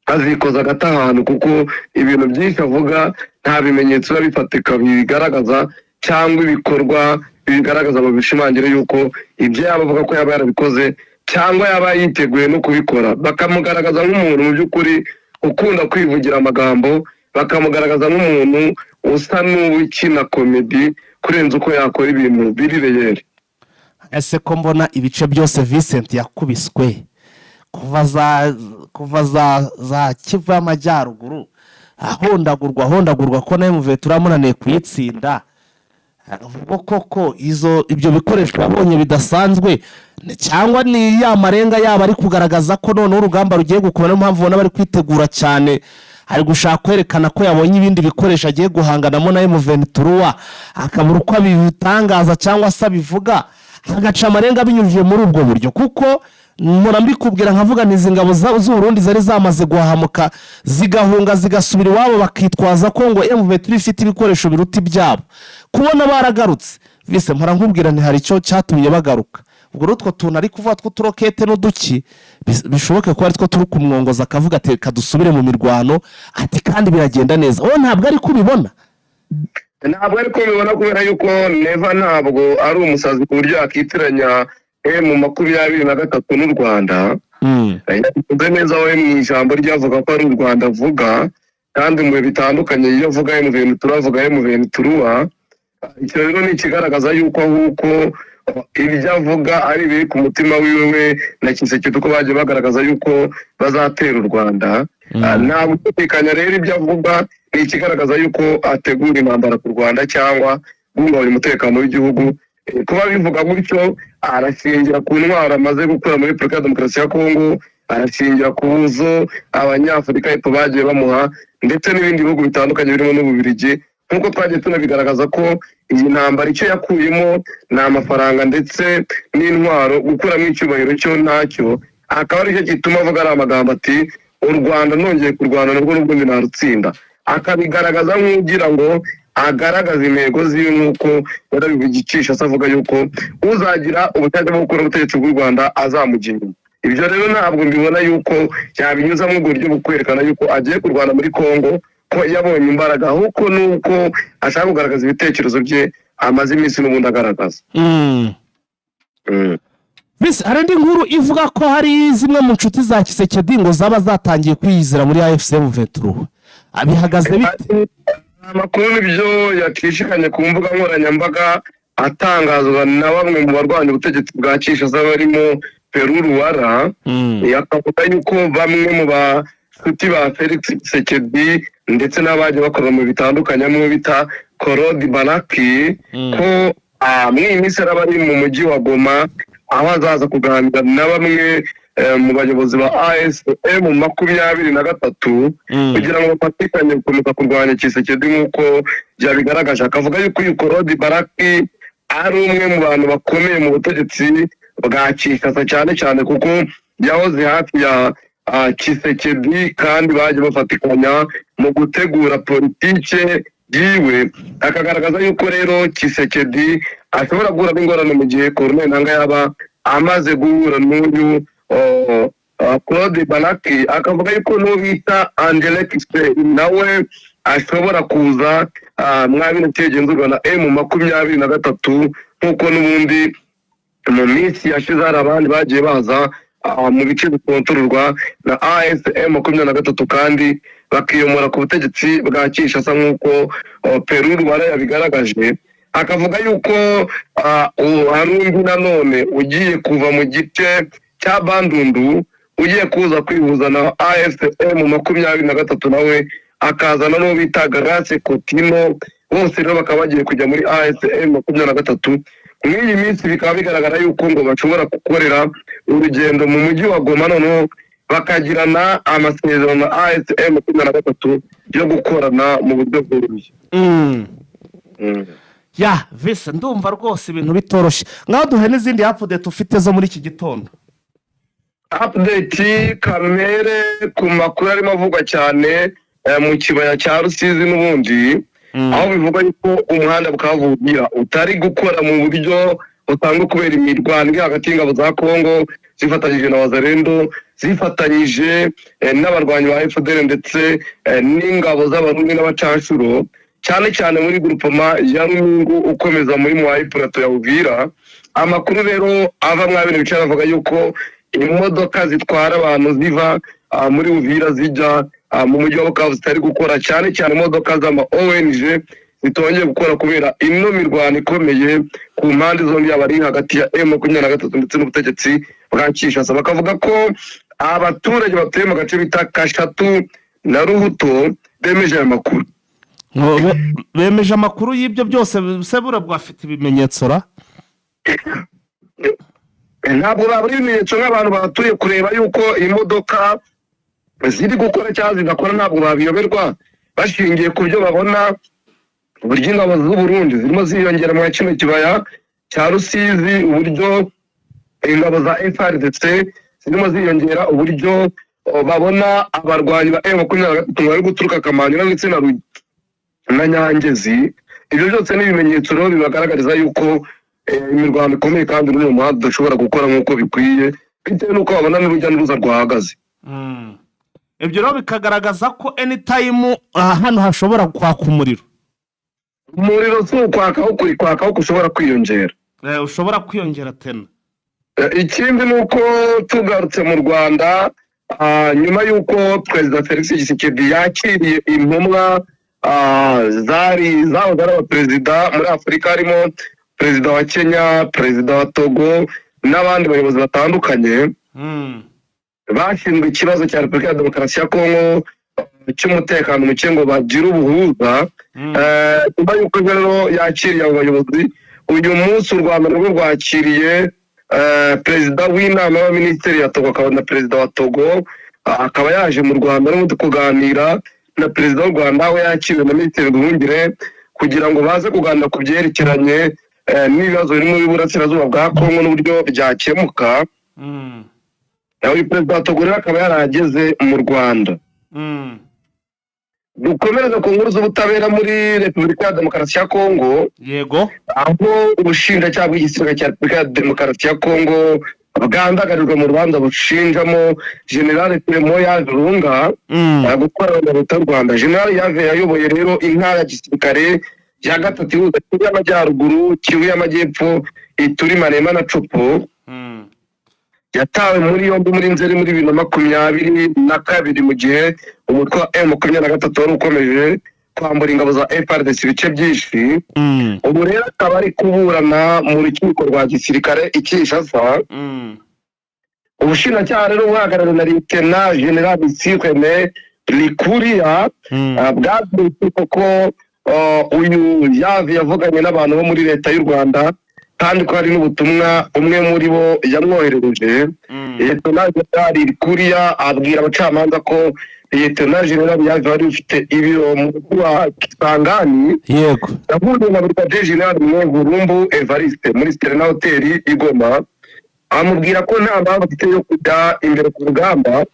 azikoza agata ahantu," kuko ibintu byinshi avuga nta bimenyetso biba bifatika bibigaragaza cyangwa ibikorwa bibigaragaza ngo bishimangire yuko ibyo yaba avuga ko yaba yarabikoze cyangwa yaba yiteguye no kubikora. Bakamugaragaza nk'umuntu mu by'ukuri ukunda kwivugira amagambo, bakamugaragaza nk'umuntu usa n'ukina comedy kurenza uko yakora ibintu biri réel. Ese ko mbona ibice byose Vincent yakubiswe kuva za Kivu y'Amajyaruguru, ahondagurwa ahondagurwa, ko nawe muvuye turamunaniye kuyitsinda, ubwo koko izo ibyo bikoresho yabonye bidasanzwe, cyangwa ni ya marenga yaba ari kugaragaza ko noneho urugamba rugiye gukomera? Niyo mpamvu ubona bari kwitegura cyane, ari gushaka kwerekana ko yabonye ibindi bikoresho agiye guhanganamo na M23, akabura uko abitangaza cyangwa se abivuga, agaca amarenga binyujije muri ubwo buryo. Kuko mpora mbikubwira nkavuga nti izi ngabo z'Uburundi zari zamaze guhahamuka, zigahunga, zigasubira iwabo, bakitwaza ko ngo M23 ifite ibikoresho biruta ibyabo, kubona baragarutse vise, mpora nkubwira nti hari icyo cyatumye bagaruka. Ubwo rero utwo tuntu ari kuvuga tw'uturokete n'uduki, bishoboke ko ari two turi kumwongoza, akavuga ati: "Reka dusubire mu mirwano," ati kandi biragenda neza. Wowe ntabwo ari kubibona? Ntabwo ariko bibona, kubera yuko Neva ntabwo ari umusazi ku buryo yakitiranya M23 n'u Rwanda. Yabivuze neza we mu ijambo rye, avuga ko ari u Rwanda avuga, kandi mu bihe bitandukanye iyo avuga M23 avuga M23. Icyo rero ni ikigaragaza yuko ahubwo ibyo avuga ari ibiri ku mutima wiwe we na Tshisekedi, uko bagiye bagaragaza yuko bazatera u Rwanda. Nta gushidikanya rero, ibyo avuga ni ikigaragaza yuko ategura intambara ku Rwanda cyangwa guhungabanya umutekano w'igihugu. Kuba bivuga gutyo, arashingira ku ntwaro amaze gukura muri Repubulika ya Demokarasi ya Kongo, arashingira ku buzo Abanyafurika y'Epfo bagiye bamuha ndetse n'ibindi bihugu bitandukanye birimo n'Ububirigi, nk'uko twagiye tunabigaragaza ko iyi ntambara icyo yakuyemo ni amafaranga ndetse n'intwaro, gukuramo icyubahiro cyo ntacyo. Akaba aricyo gituma avuga ari amagambo ati: "U Rwanda nongeye kurwana nabwo n'ubundi narutsinda." Akabigaragaza nk'ugira ngo agaragaza intego ziwe, nk'uko yarabivugisha se, avuga yuko uzagira ubushake bwo gukora ubutegetsi bw'u Rwanda azamujya inyuma. Ibyo rero ntabwo mbibona yuko yabinyuzamo ubwo buryo bwo kwerekana yuko agiye kurwana muri Congo, ko yabonye imbaraga, ahubwo nuko ashaka kugaragaza ibitekerezo bye amaze iminsi n'ubundi agaragaza. Bise hari indi nkuru ivuga ko hari zimwe mu nshuti za Tshisekedi ngo zaba zatangiye kwiyizira muri AFC M23. Bihagaze bite? Amakuru nibyo yacishikanye ku mbuga nkoranyambaga, atangazwa na bamwe mu barwanya ubutegetsi bwa Kinshasa barimo Peru Ruwara, akavuga yuko bamwe mu bashuti ba Felix Tshisekedi ndetse n'abagiye bakora mu bitandukanye, bamwe bita Korodi Baraki, ko muri iyi minsi araba ari mu mujyi wa Goma, aho azaza kuganira na bamwe mu bayobozi ba AFC M23 kugira ngo bafatikanye gukomeza kurwanya Tshisekedi nk'uko byabigaragaje. Akavuga yuko uyu Korodi Baraki ari umwe mu bantu bakomeye mu butegetsi bwa Kinshasa, cyane cyane kuko yahoze hafi ya Tshisekedi kandi bagiye bafatikanya mu gutegura politike yiwe. Akagaragaza yuko rero Tshisekedi ashobora guhura n'ingorane mu gihe Corneille Nangaa yaba amaze guhura n'uyu Claude Baraki. Akavuga yuko n'uwo bita Angelique nawe ashobora kuza mwa bino genzurwa na M23, nk'uko n'ubundi mu minsi yashize hari abandi bagiye baza mu bice bikontororwa na AFC M23 kandi bakiyomora ku butegetsi bwa Kinshasa, nk'uko Peru Rwara yabigaragaje. Akavuga yuko hari undi nanone ugiye kuva mu gice cya Bandundu, ugiye kuza kwihuza na AFC M23, nawe akazana n'uwo bita Grace Kotino. Bose rero bakaba bagiye kujya muri AFC M23 muri iyi minsi. Bikaba bigaragara yuko ngo bashobora gukorera urugendo mu mujyi wa Goma, noneho bakagirana amasezerano na AFC M23 yo gukorana mu buryo bworoshye. Ya vise, ndumva rwose ibintu bitoroshye. Ngaho duhe n'izindi update ufite zo muri iki gitondo. Update kamere ku makuru arimo avugwa cyane mu kibaya cya Rusizi n'ubundi, aho bivugwa yuko umuhanda Bukavu-Uvira utari gukora mu buryo butangwa kubera imirwano iri hagati y'ingabo za Kongo zifatanyije na Wazalendo, zifatanyije n'abarwanyi ba FDL ndetse n'ingabo z'Abarundi n'abacanshuro, cyane cyane muri groupement ya Rumingu ukomeza muri Mwayi, plateau ya Uvira. Amakuru rero ava mwa bino bice aravuga yuko imodoka zitwara abantu ziva muri Uvira zijya mu mujyi wa Bukavu zitari gukora, cyane cyane imodoka z'ama ONG zitongeye gukora kubera ino mirwano ikomeye ku mpande zombi, yaba ari hagati ya M23 ndetse n'ubutegetsi bwa Kinshasa. Bakavuga ko abaturage batuye mu gace bita Kashatu na Ruhuto bemeje aya makuru. Ngo bemeje amakuru y'ibyo byose se? Buriya bwafite ibimenyetso ra? Ntabwo babura ibimenyetso nk'abantu batuye kureba yuko imodoka ziri gukora cyangwa zidakora, ntabwo babiyoberwa bashingiye ku byo babona, uburyo ingabo z'u Burundi zirimo ziyongera muri kino kibaya cya Rusizi, uburyo ingabo za FARDC zirimo ziyongera, uburyo babona abarwanyi ba M23 bari guturuka Kamanyola ndetse na Nyangezi. Ibyo byose ni ibimenyetso rero bibagaragariza yuko imirwano ikomeye kandi uri mu muhanda udashobora gukora nk'uko bikwiye, bitewe n'uko babona n'urujya n'uruza rwahagaze. Ibyo rero bikagaragaza ko anytime hano hashobora kwaka umuriro. Umuriro si ukwaka, aho kuri kwaka aho ushobora kwiyongera. Ushobora kwiyongera tena. Ikindi ni uko tugarutse mu Rwanda, nyuma y'uko Perezida Felix Tshisekedi yakiriye intumwa zari zahoze ari abaperezida muri Afurika, harimo perezida wa Kenya, perezida wa Togo n'abandi bayobozi batandukanye bashinzwe ikibazo cya Repubulika ya Demokarasi ya Kongo cy'umutekano muke ngo bagire ubuhuza. Nyuma y'uko rero yakiriye abo bayobozi, uyu munsi u Rwanda narwo rwakiriye perezida w'inama y'abaminisitiri ya Togo, akaba na perezida wa Togo, akaba yaje mu Rwanda n'ubundi kuganira na perezida w'u Rwanda, aho yakiriwe na Minisitiri Nduhungirehe kugira ngo baze kuganira ku byerekeranye n'ibibazo biri muri Burasirazuba bwa Kongo n'uburyo byakemuka. Uyu perezida wa Togo rero akaba yarageze mu Rwanda. Dukomereze ku nkuru z'ubutabera muri Repubulika ya Demokarasi ya Kongo, Yego. aho ubushinjacyaha bw'igisirikare cya Repubulika ya Demokarasi ya Kongo bwandagarijwe mu rubanza bushinjamo General Clement Yav Lunga gukorana na leta y'u Rwanda. General Yave yayoboye rero intara ya gisirikare ya gatatu ihuza Kivu y'Amajyaruguru, Kivu y'Amajyepfo, Ituri, Marema na Tshopo. Yatawe muri yombi muri Nzeri muri 2022, mu gihe umutwe wa M23 wari ukomeje kwambura ingabo za FARDC ibice byinshi. Ubu rero akaba ari kuburana mu rukiko rwa gisirikare i Kinshasa. Ubushinjacyaha rero buhagarariwe na Lieutenant General Sirene Likuria bwabwiye urukiko ko uyu Yavi yavuganye n'abantu bo muri leta y'u Rwanda, kandi ko hari n'ubutumwa umwe muri bo yamwoherereje. Lieutenant General Likuria abwira abacamanza ko Lieutenant General Yavi wari ufite ibiro mu mujyi wa Kisangani yahuye na Brigadier General Mwengurumbu Evariste muri Serena Hotel i Goma, amubwira ko nta mpamvu afite yo kujya imbere ku rugamba,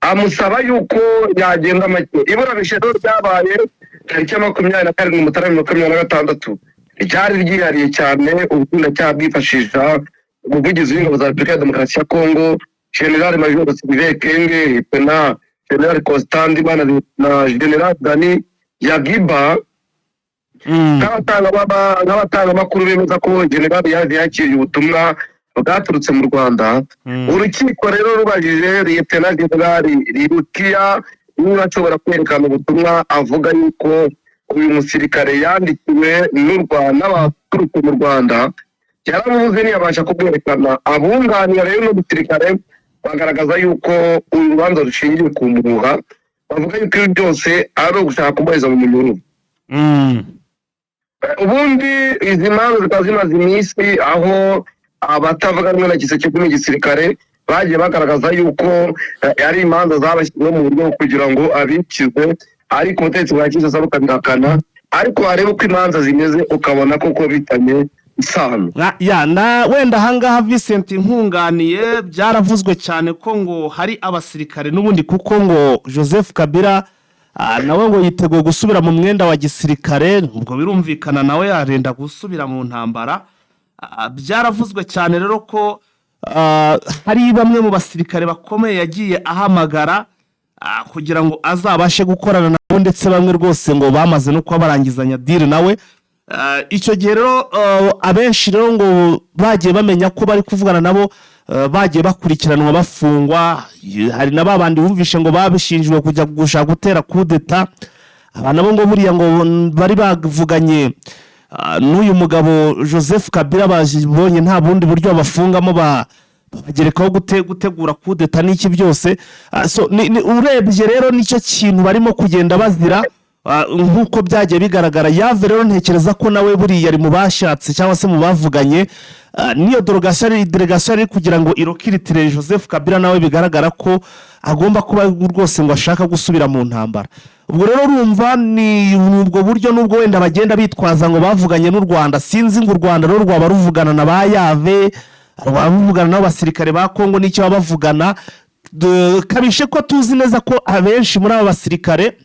amusaba yuko yagenda make. Iburanisha rero ryabaye tariki ya 27 Mutarama 2026, ryari ryihariye cyane. Ubushinjacyaha bwifashisha umuvugizi w'ingabo za Repubulika ya Demokarasi ya Kongo, General Major Sylvain Ekenge, Lieutenant General Constant Ndima na General Dani Yagiba. Nk'abatangamakuru bemeza ko General Yaje yakiriye ubutumwa bwaturutse mu Rwanda. Urukiko rero rubajije Lieutenant General Rirukiya niba ashobora kwerekana ubutumwa avuga yuko uyu musirikare yandikiwe n'u Rwanda n'abaturutse mu Rwanda, yarabuze, ntiyabasha kubwerekana. Abunganira rero n'umusirikare bagaragaza yuko uru rubanza rushingiye ku mpuha, bavuga yuko ibi byose ari ugushaka kumuheza mu munyururu. Ubundi izi manza zikaba zimaze iminsi, aho abatavuga rumwe na Tshisekedi n'igisirikare bagiye bagaragaza yuko ari imanza zabashyizweho mu buryo bwo kugira ngo abikizwe, ariko ubutegetsi bwa Kinshasa bukabihakana. Ariko wareba uko imanza zimeze ukabona koko bitanye isano. Ya na wenda ahangaha, Vincent, nkunganiye, byaravuzwe cyane ko ngo hari abasirikare n'ubundi, kuko ngo Joseph Kabila nawe ngo yiteguye gusubira mu mwenda wa gisirikare, ubwo birumvikana nawe yarenda gusubira mu ntambara. Byaravuzwe cyane rero ko hari bamwe mu basirikare bakomeye yagiye ahamagara kugira ngo azabashe gukorana nabo, ndetse bamwe rwose ngo bamaze no kuba barangizanya deal nawe. Icyo gihe rero abenshi rero ngo bagiye bamenya ko bari kuvugana nabo, bagiye bakurikiranwa bafungwa. Hari na ba bandi bumvishe ngo babishinjwe kujya gushaka gutera kudeta. Aba nabo ngo buriya ngo bari bavuganye n'uyu mugabo Joseph Kabila, babonye nta bundi buryo babafungamo, babagerekaho gutegura kudeta n'iki byose. So, urebye rero nicyo kintu barimo kugenda bazira. Nk'uko byagiye bigaragara, Yave rero ntekereza ko nawe buriya ari mu bashatse cyangwa se mu bavuganye. N'iyo délégation yari kugira ngo irokiritire Joseph Kabila, nawe bigaragara ko agomba kuba rwose ngo ashaka gusubira mu ntambara. Ubwo rero urumva ni ubwo buryo, nubwo wenda bagenda bitwaza ngo bavuganye n'u Rwanda, sinzi ngo u Rwanda rero rwaba ruvugana na ba Yave, rwaba ruvugana n'abasirikare ba Kongo n'icyo baba bavugana. Kabishe ko tuzi neza ko abenshi muri aba basirikare,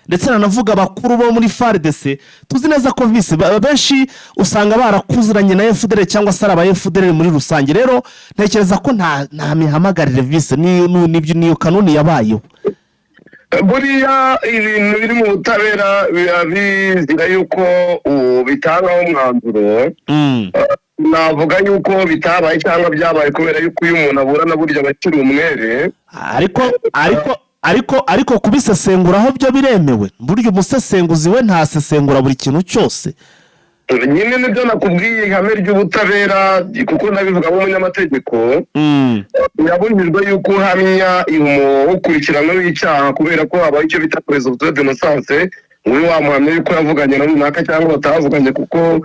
ndetse nanavuga abakuru bo muri FARDC, tuzi neza ko visi benshi usanga barakuziranye na FDLR cyangwa se ari aba FDLR muri rusange. Rero ntekereza ko nta mihamagarire visi niyo kanuni yabayeho. Buriya ibintu biri mu butabera biba bizira yuko bitangaho umwanzuro. Navuga yuko bitabaye cyangwa byabaye, kubera yuko iyo umuntu aburana burya aba akiri umwere. Ariko kubisesenguraho byo biremewe. Burya umusesenguzi we ntasesengura buri kintu cyose. Nyine nibyo nakubwiye, ihame ry'ubutabera, kuko ndabivuga nk'umunyamategeko, birabujijwe yuko uhamya ukurikiranyweho icyaha, kubera ko habaho icyo bita présomption d'innocence, ube wamuhamya yuko yavuganye na runaka cyangwa batavuganye, kuko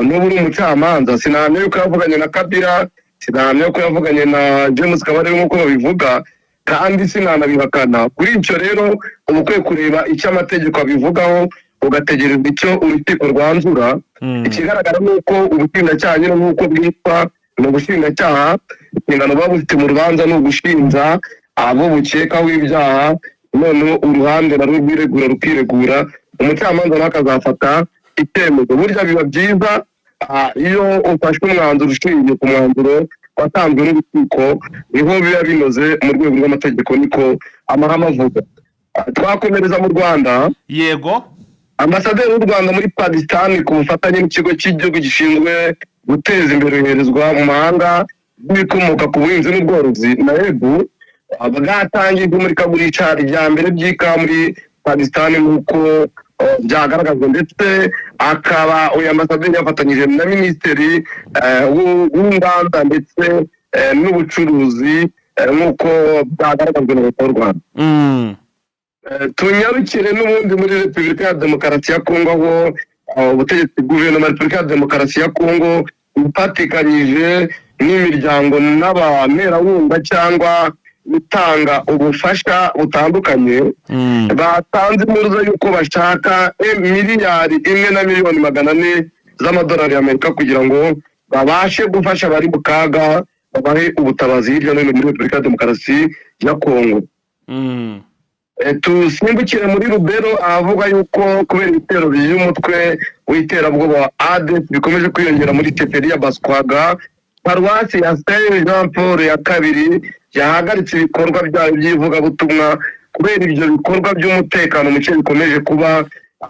n'ubu uri umucamanza, sinahamya yuko yavuganye na Kabila, sinahamya yuko yavuganye na James Kabarebe nk'uko babivuga, kandi sinanabihakana. Kuri icyo rero uba ukwiye kureba icyo amategeko abivugaho, ugategereza icyo urukiko rwanzura. Ikigaragara ni uko ubushinjacyaha nyine nk'uko bwitwa Ni ubushinjacyaha, inshingano buba bufite mu rubanza ni ugushinja abo bukekaho ibyaha, noneho uruhande narwo rwiregura rukiregura, umucamanza nawe akazafata icyemezo. Burya biba byiza iyo ufashwe umwanzuro ushingiye ku mwanzuro watanzwe n'urukiko, niho biba binoze mu rwego rw'amategeko, niko amahame avuga. Twakomereza mu Rwanda. Yego. Ambasaderi w'u Rwanda muri Pakistan, ku bufatanye n'ikigo cy'igihugu gishinzwe guteza imbere iyoherezwa mu mahanga ry'ibikomoka ku buhinzi n'ubworozi, NAEB, bwatangijwe imurikagurisha rya mbere ry'ikawa muri Pakistan, nk'uko byagaragajwe, ndetse akaba uyu ambasaderi yafatanyije na minisitiri w'inganda ndetse n'ubucuruzi, nk'uko byagaragajwe na Leta y'u Rwanda. Tunyarukire n'ubundi muri Repubulika ya Demokarasi ya Kongo, aho ubutegetsi, guverinoma ya Repubulika ya Demokarasi ya Kongo ifatikanyije n'imiryango n'abaterankunga cyangwa gutanga ubufasha butandukanye, batanze impuruza y'uko bashaka 1,4 miliyari z'amadolari y'Amerika kugira ngo babashe gufasha abari mu kaga, babahe ubutabazi hirya no hino muri Repubulika ya Demokarasi ya Kongo. Tusimbukire muri Rubero, ahavuga yuko kubera ibitero by'umutwe w'iterabwoba wa ADF bikomeje kwiyongera muri chefferie ya Baswaga, paruwasi ya Saint Jean Paul ya kabiri yahagaritse ibikorwa byayo by'ivugabutumwa kubera ibyo bikorwa by'umutekano muke bikomeje kuba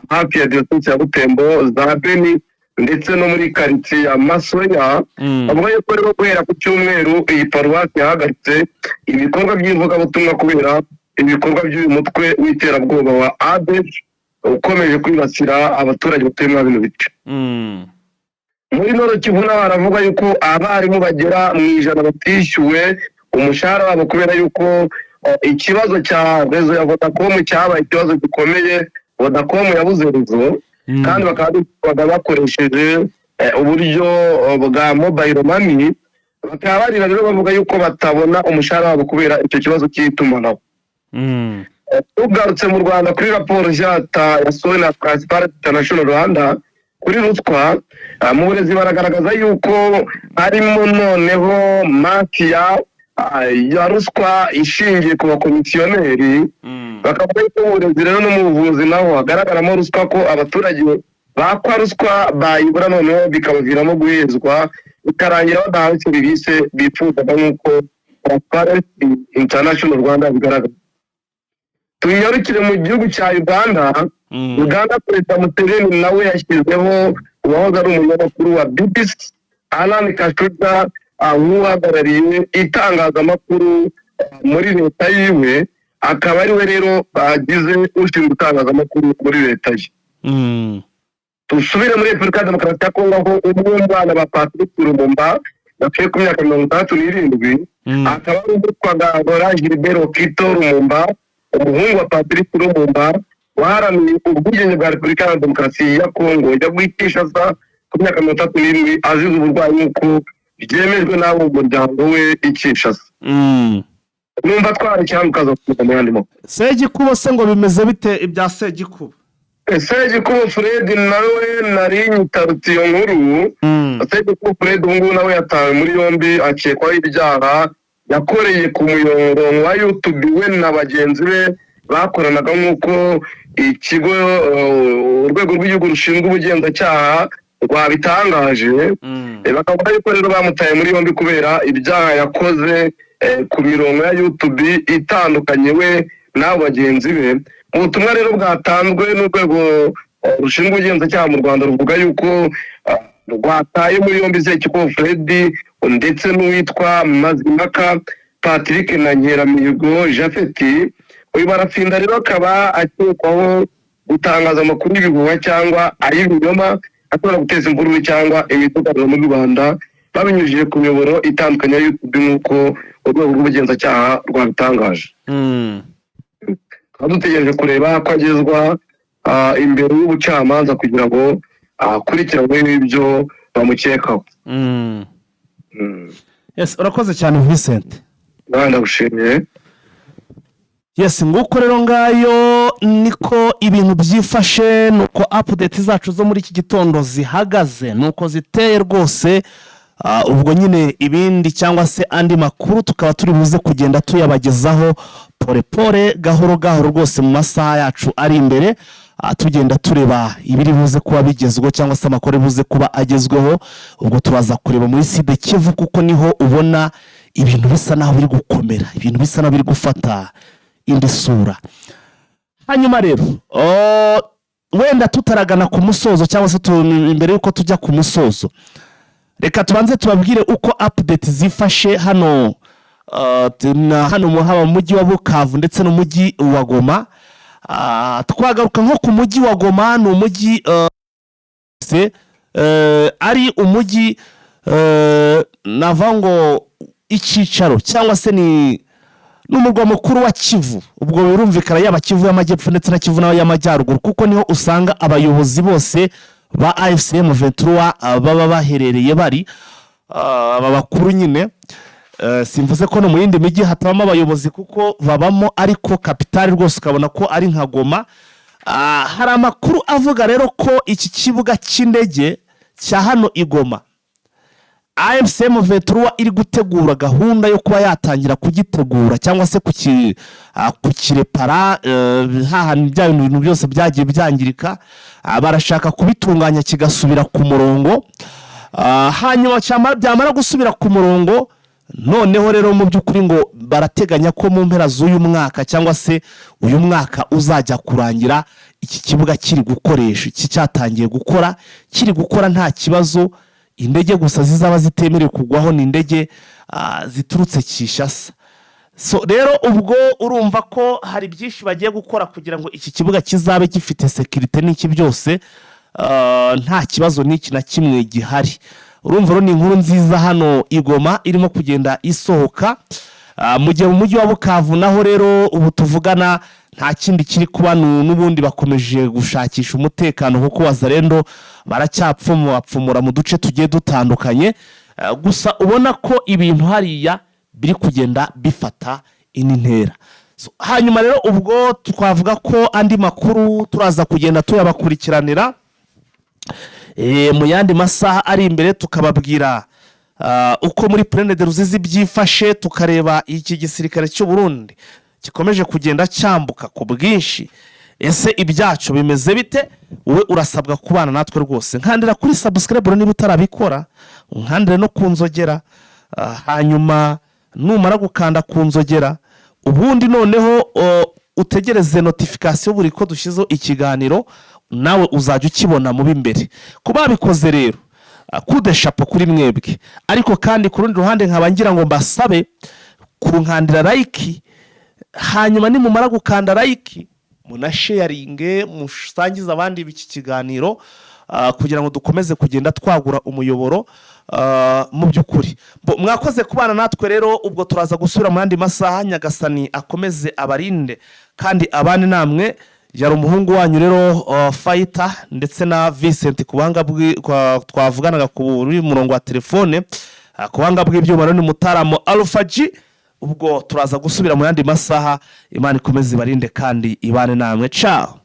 hafi ya diyoseze ya Butembo, za Beni ndetse no muri karitsiye ya Masoya. Bavuga yuko rero guhera ku cyumweru iyi paruwasi yahagaritse ibikorwa by'ivugabutumwa kubera ibikorwa by'uyu mutwe w'iterabwoba wa ADF ukomeje kwibasira abaturage batuye muri bino bice. Muri Nord Kivu naho haravuga yuko abarimu bagera mu 100 batishyuwe umushahara wabo kubera yuko ikibazo cya réseau ya Vodacom cyabaye ikibazo gikomeye. Vodacom yabuze réseau, kandi bakaba bitwaga bakoresheje uburyo bwa mobile money. Bakaba barira rero bavuga yuko batabona umushahara wabo kubera icyo kibazo cy'itumanaho. Tugarutse mu Rwanda, kuri raporo jata yasohowe na Transparency International Rwanda kuri ruswa mu burezi, baragaragaza yuko harimo noneho mafia ya ruswa ishingiye ku bakomisiyoneri. Bakavuga yuko mu burezi rero no mu buvuzi naho hagaragaramo ruswa, ko abaturage bakwa ruswa bayibura, noneho bikabaviramo guhezwa, bikarangira badahawe serivisi bifuzaga, nk'uko Transparency International Rwanda bigaragaza. Tunyarukire mu gihugu cya Uganda. Uganda, Perezida Museveni nawe yashyizeho uwahoze ari umunyamakuru wa BBC Alan Kasujja nk'uhagarariye itangazamakuru muri leta yiwe, akaba ari we rero bagize ushinzwe itangazamakuru muri leta ye. Dusubire muri Repubulika ya Demokarasi ya Kongo, aho umwe mu bana ba Patrice Lumumba yapfuye ku myaka 67, akaba ari uwitwaga Laurent Gilbert Okito Lumumba, umuhungu wa Patrice Lumumba waharaniye ubwigenge bwa Repubulika ya Demokarasi ya Kongo, yaguye i Kinshasa ku myaka 67 azize uburwayi, nk'uko byemejwe n'abo mu muryango we i Kinshasa. Numva twarekera ukaza kuza mu yandi makuru. Segikubo se ngo bimeze bite, ibya Segikubo? Segikubo Fred nawe nari nyitarutse iyo nkuru. Segikubo Fred ubu ngubu nawe yatawe muri yombi, akekwaho ibyaha yakoreye ku muyoboro wa YouTube we na bagenzi be bakoranaga, nk'uko ikigo urwego rw'igihugu rushinzwe ubugenzacyaha rwabitangaje. Bakavuga yuko rero bamutaye muri yombi kubera ibyaha yakoze ku mirongo ya YouTube itandukanye, we n'abo bagenzi be. Mu butumwa rero bwatanzwe n'urwego rushinzwe ubugenzacyaha mu Rwanda, ruvuga yuko rwataye muri yombi Sekikubo Fred ndetse n'uwitwa Mazimpaka Patrick na Nkeramihigo Japhet. Uyu Barafinda rero akaba akekwaho gutangaza amakuru y'ibihuha cyangwa ay'ibinyoma ashobora guteza imvururu cyangwa imidugararo muri Rwanda, babinyujije ku miyoboro itandukanye ya YouTube, nk'uko urwego rw'ubugenzacyaha rwabitangaje. Tukaba dutegereje kureba ko agezwa imbere y'ubucamanza kugira ngo akurikiranwe ibyo bamukekaho. Yes, urakoze cyane, Vincent. Nawe ndagushimiye. Yes, nguko rero, ngayo niko ibintu byifashe, nuko update zacu zo muri iki gitondo zihagaze, nuko ziteye rwose. Ubwo nyine ibindi cyangwa se andi makuru tukaba turi buze kugenda tuyabagezaho pole pole, gahoro gahoro rwose, mu masaha yacu ari imbere, tugenda tureba ibiri buze kuba bigezweho cyangwa se amakuru ari buze kuba agezweho. Ubwo turaza kureba muri Sud Kivu, kuko niho ubona ibintu bisa naho biri gukomera, ibintu bisa naho biri gufata indi sura. Hanyuma rero, wenda tutaragana ku musozo cyangwa se imbere y'uko tujya ku musozo, reka tubanze tubabwire uko update zifashe hano hano haba mu mujyi wa Bukavu ndetse n'umujyi wa Goma. Twagaruka nko ku mujyi wa Goma, ni umujyi se, ari umujyi navuga ngo icyicaro cyangwa se ni n'umurwa mukuru wa Kivu. Ubwo birumvikana, yaba Kivu y'Amajyepfo ndetse na Kivu nayo y'Amajyaruguru, kuko niho usanga abayobozi bose ba AFC M23 baba baherereye, bari aba bakuru nyine. Simvuze ko no mu yindi mijyi hatabamo abayobozi, kuko babamo, ariko capitale rwose ukabona ko ari nka Goma. Hari amakuru avuga rero ko iki kibuga cy'indege cya hano i Goma, AFC M23 iri gutegura gahunda yo kuba yatangira kugitegura cyangwa se kukirepara, hahandi bya bintu byose byagiye byangirika, barashaka kubitunganya kigasubira ku murongo. Hanyuma byamara gusubira ku murongo, noneho rero mu by'ukuri ngo barateganya ko mu mpera z'uyu mwaka cyangwa se uyu mwaka uzajya kurangira, iki kibuga kiri gukoresha, iki cyatangiye gukora, kiri gukora nta kibazo. Indege gusa zizaba zitemerewe kugwaho ni indege ziturutse Kinshasa. So rero ubwo urumva ko hari byinshi bagiye gukora kugira ngo iki kibuga kizabe gifite sécurité n'iki byose, nta kibazo n'iki na kimwe gihari. Urumva rero ni inkuru nziza hano i Goma irimo kugenda isohoka. Mu gihe mu mujyi wa Bukavu naho rero ubu tuvugana nta kindi kiri kuba, n'ubundi bakomeje gushakisha umutekano, kuko Wazalendo baracyapfumura mu duce tugiye dutandukanye. Gusa ubona ko ibintu hariya biri kugenda bifata indi ntera. So, hanyuma rero ubwo twavuga ko andi makuru turaza kugenda tuyabakurikiranira mu yandi masaha ari imbere, tukababwira uko muri Plaine de Ruzizi byifashe, tukareba iki gisirikare cy'u Burundi gikomeje kugenda cyambuka ku bwinshi, ese ibyacu bimeze bite? Wowe urasabwa kubana natwe rwose. Nkandira kuri subscribe niba utarabikora, unkandire no ku nzogera. Hanyuma numara gukanda ku nzogera, ubundi noneho utegereze notification buri ko dushyizeho ikiganiro, nawe uzajya ukibona mu b'imbere. Ku babikoze rero, coup de chapeau kuri mwebwe. Ariko kandi ku rundi ruhande nkaba ngira ngo mbasabe kunkandira like, hanyuma nimumara gukanda like munasharinge, musangize abandi iki kiganiro, kugira ngo dukomeze kugenda twagura umuyoboro. Mu by'ukuri mwakoze kubana natwe rero. Ubwo turaza gusubira mu yandi masaha. Nyagasani akomeze abarinde kandi abane namwe. Yari umuhungu wanyu rero Fayita ndetse na Vincent ku buhanga twavuganaga kuri murongo wa telefone. Ku buhanga bw'ibyuma rero ni Mutaramo Alpha G. Ubwo turaza gusubira mu yandi masaha. Imana ikomeze ibarinde kandi ibane namwe. Ciao.